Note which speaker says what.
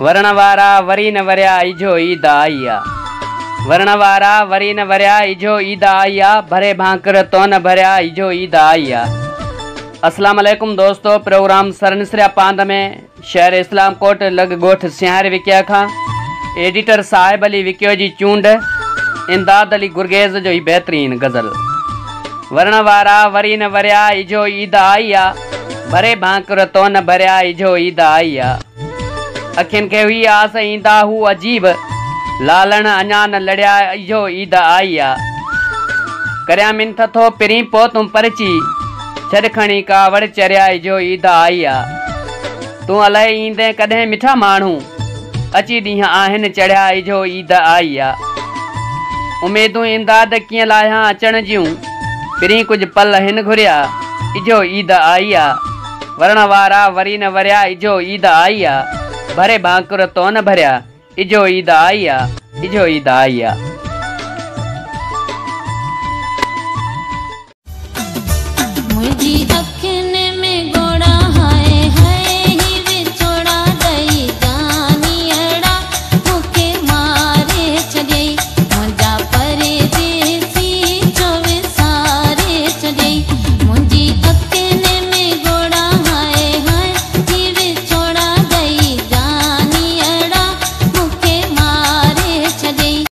Speaker 1: ورڻ وارا وري نه وريا، اجهو عيد آئي آ. ورڻ وارا وري نه وريا، اجهو عيد آئي آ. ڀري ڀانڪر تو نه ڀريا، اجهو عيد آئي آ. اسلام عليڪم دوستو، پروگرام سرنسريا پاند ۾ شهر اسلام ڪوٽ لڳ ڳوٺ سيهاري وڪيا کان ايڊيٽر صاحب علي وڪيو جي چونڊ امداد علي گرگيز جو هي بهترين غزل. ورڻ وارا وري نه وريا، اجهو عيد آئي آ. ڀري ڀانڪر تو نه ڀريا، اجهو عيد آئي آ. اکين کي هئي آس ايندا هو عجيب، لالڻ اڃا نه لڙيا، اجهو عيد آئي آ. ڪريان منٿ ٿو پرين پو تون پرچي، ڇڏ کڻي ڪاوڙ چريا، اجهو عيد آئي آ. تون الائي ايندين ڪڏهن مٺا ماڻهو، اچي ڏينهن آهن چڙهيا، اجهو عيد آئي آ. اميدون امداد ڪيئن لاهيان اچڻ جون، پرين ڪجهه پل هن گهريا، اجهو عيد آئي آ. ورڻ وارا وري نه وريا، اجهو عيد آئي آ. ڀري ڀانڪر تو نه ڀريا، اجهو عيد آئي آ، اجهو عيد آئي آ.